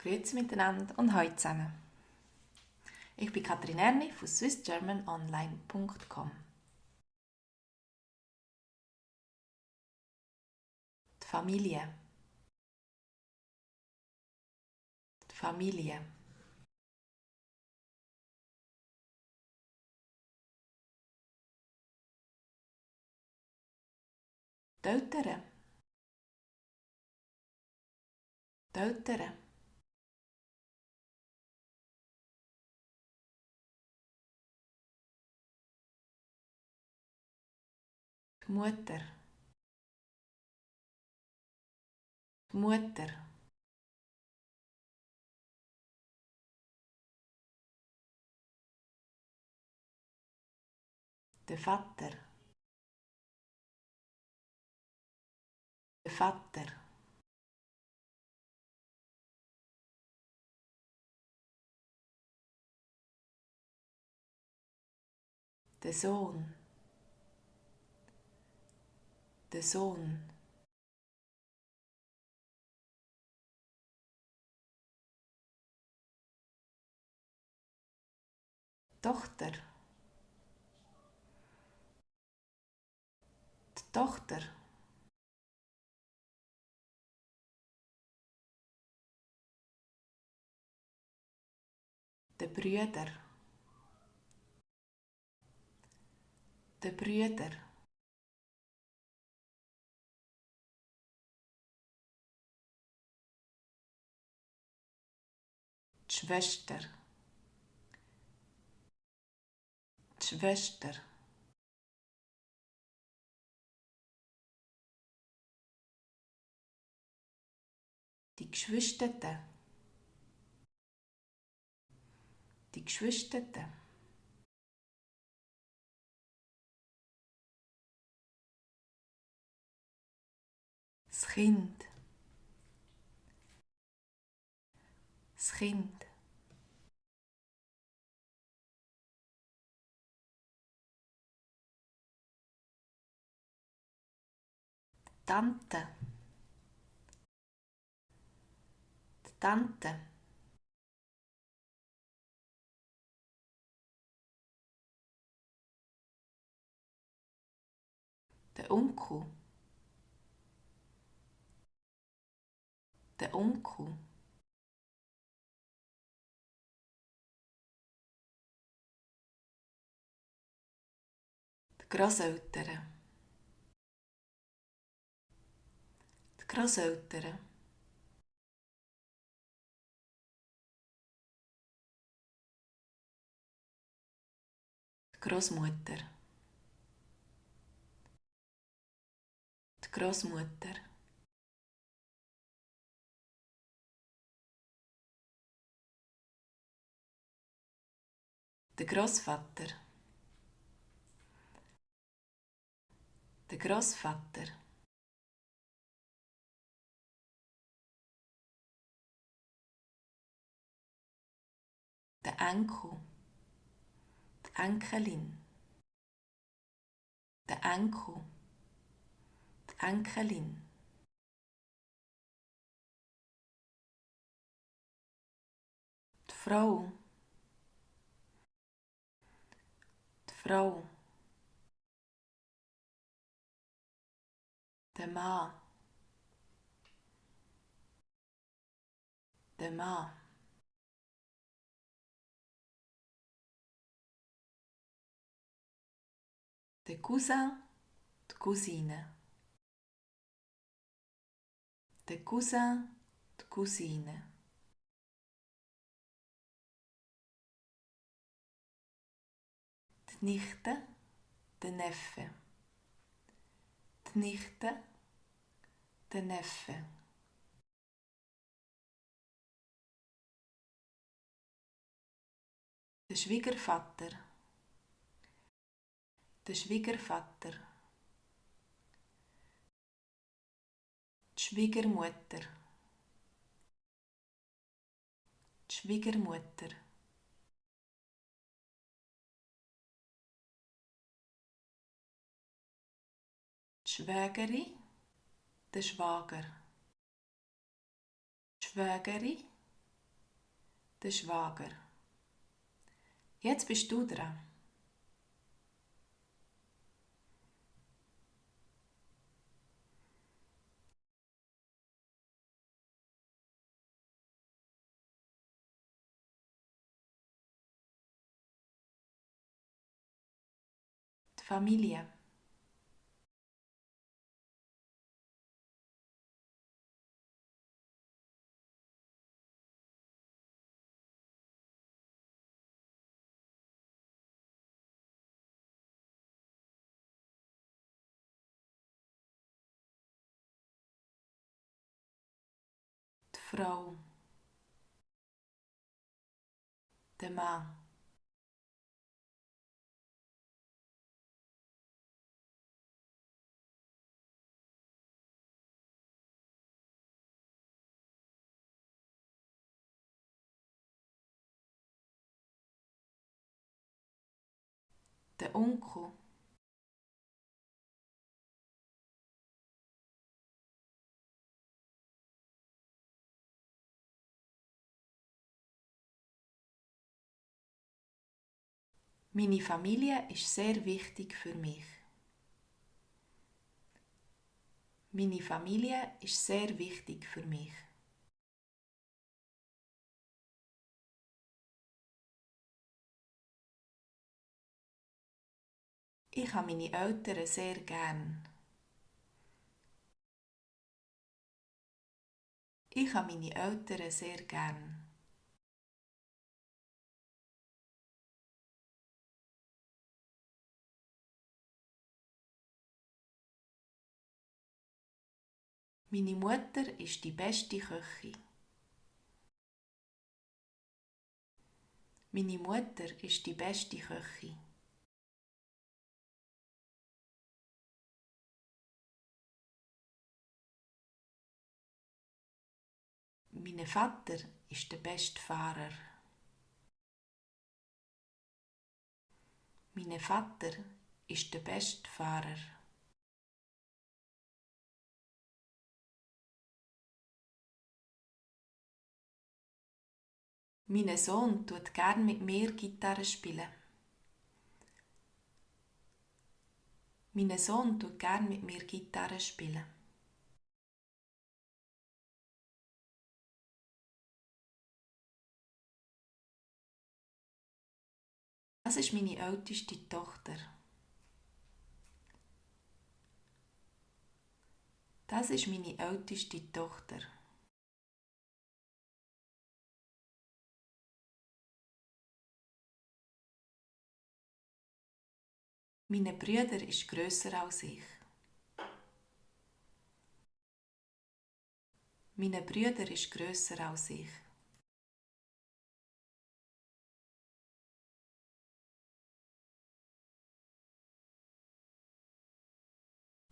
Grüezi miteinander und hallo zusammen. Ich bin Katrin Erni von swissgermanonline.com. Die Familie. Die Familie. Die Eltern. Die Eltern. Die Mutter. Die Mutter. Der Vater. Der Vater. Der Sohn. Der Sohn. Tochter. Die Tochter. Der Brüder. Der Brüder. Die Schwester. Die Schwester. Die Geschwisterten. Die Geschwisterten. Das Kind. Das Kind. Die Tante. Die Tante. Der Onkel. Der Onkel. Die Grosseltern. Die Grosseltern. Die Grossmutter. Die Grossmutter. Der Grossvater. Der Grossvater. Der Enkel. Die Enkelin. Der Enkel. Die Enkelin. Die Frau. Die Frau. Der Mann. Der Mann. Der Cousin. Die Cousine. Der Cousin. Die Cousine. Die Nichte. Der Neffe. Die Nichte. Der Neffe. Der Schwiegervater. Der Schwiegervater. Die Schwiegermutter. Die Schwiegermutter. Die Schwägerin. Der Schwager. Die Schwägerin. der Schwager. Jetzt bist du dran. Die Familie. Die Frau. Der Mann. Der Onkel. Meine Familie ist sehr wichtig für mich. Meine Familie ist sehr wichtig für mich. Ich habe meine Eltern sehr gern. Ich habe meine Eltern sehr gern. Meine Mutter ist die beste Köchin. Meine Mutter ist die beste Köchin. Mein Vater ist der beste Fahrer. Mein Vater ist der beste Fahrer. Mein Sohn tut gern mit mir Gitarre spielen. Mein Sohn tut gern mit mir Gitarre spielen. Das ist meine älteste Tochter. Das ist meine älteste Tochter. Mein Bruder ist grösser als ich. Mein Bruder ist grösser als ich.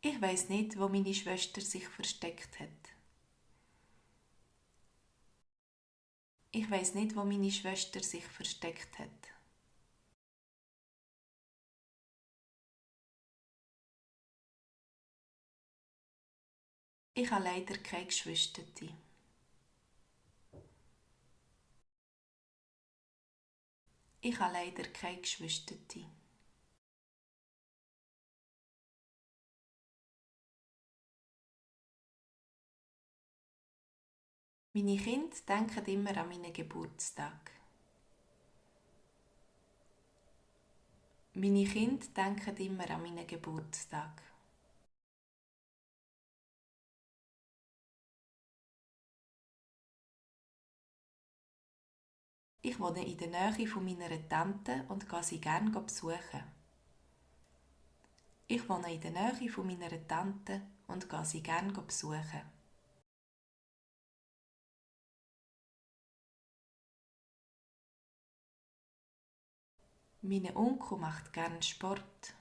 Ich weiss nicht, wo meine Schwester sich versteckt hat. Ich weiss nicht, wo meine Schwester sich versteckt hat. Ich habe leider keine Geschwister. Ich habe leider keine Geschwister. Meine Kinder denken immer an meinen Geburtstag. Meine Kinder denken immer an meinen Geburtstag. Ich wohne in der Nähe von meiner Tante und gehe sie gerne besuchen. Ich wohne in der Nähe von meiner Tante und gehe sie gerne besuchen. Mein Onkel macht gerne Sport.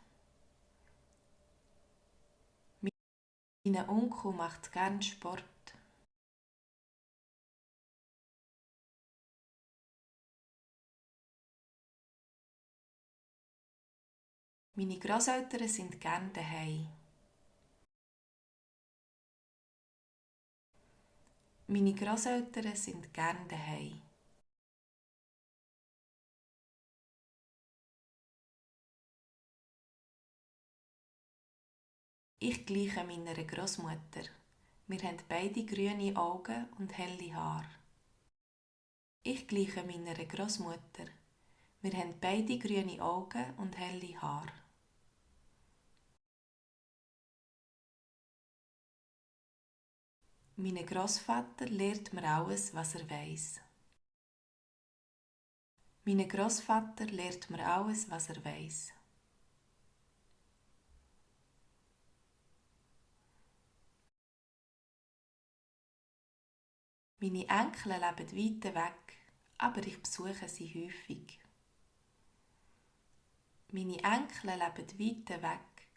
Mein Onkel macht gerne Sport. Meine Grosseltern sind gerne daheim. Meine Grosseltern sind gerne daheim. Ich gleiche meiner Großmutter. Wir haben beide grüne Augen und helle Haare. Ich gleiche meiner Großmutter. Wir haben beide grüne Augen und helle Haare. Mein Großvater lehrt mir alles, was er weiss. Mein Großvater lehrt mir alles, was er weiss. Meine Enkel leben weit weg, aber ich besuche sie häufig. Meine Enkel leben weit weg,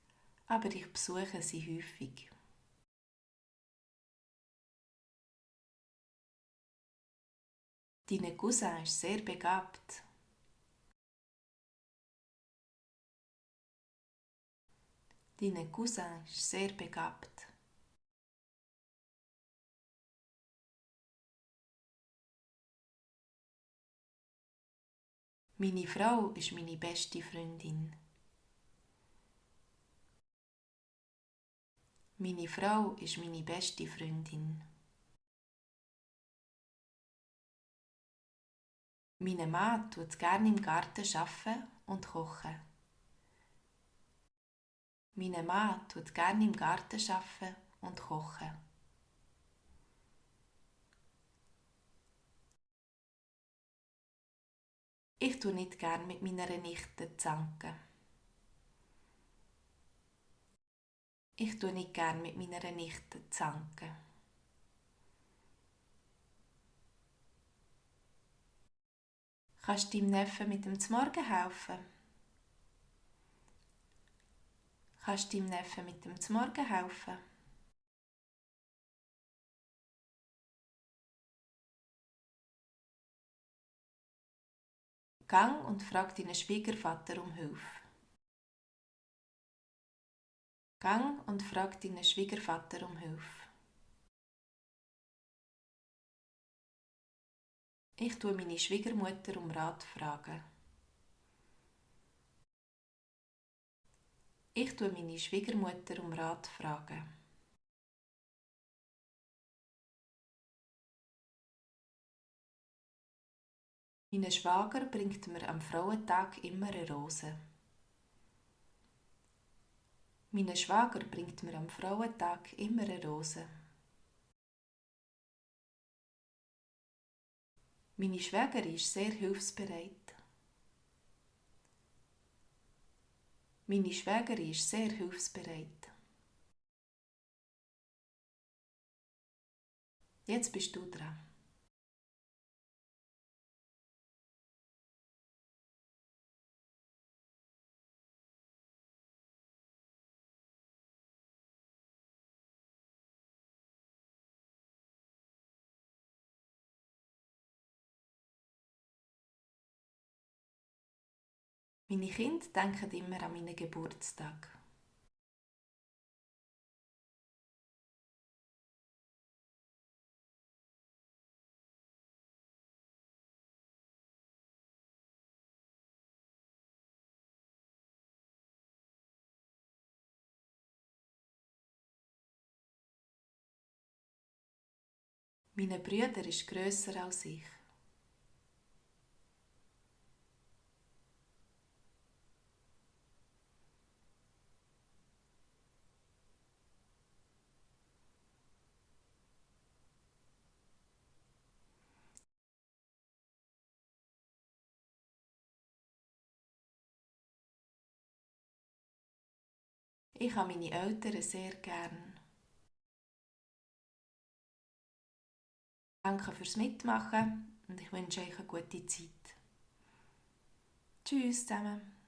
aber ich besuche sie häufig. Dein Cousin ist sehr begabt. Dein Cousin ist sehr begabt. Meine Frau ist meine beste Freundin. Meine Frau ist meine beste Freundin. Meine Mann tut gerne im Garten arbeiten und kochen. Meine Mann tut gerne im Garten arbeiten und kochen. Ich tue nicht gern mit meiner Nichte zanken. Ich tue nicht gern mit meiner Nichte zanken. Kannst du deinem Neffen mit dem Zmorgen helfen? Kannst du deinem Neffen mit dem Zmorgen helfen? Gang und frag deinen Schwiegervater um Hilfe. Gang und frag deinen Schwiegervater um Hilfe. Ich tue meine Schwiegermutter um Rat fragen. Ich tue meine Schwiegermutter um Rat fragen. Mein Schwager bringt mir am Frauentag immer eine Rose. Mein Schwager bringt mir am Frauentag immer eine Rose. Meine Schwägerin ist sehr hilfsbereit. Meine Schwägerin ist sehr hilfsbereit. Jetzt bist du dran. Meine Kinder denken immer an meinen Geburtstag. Mein Bruder ist grösser als ich. Ich habe meine Eltern sehr gern. Danke fürs Mitmachen und ich wünsche euch eine gute Zeit. Tschüss zusammen.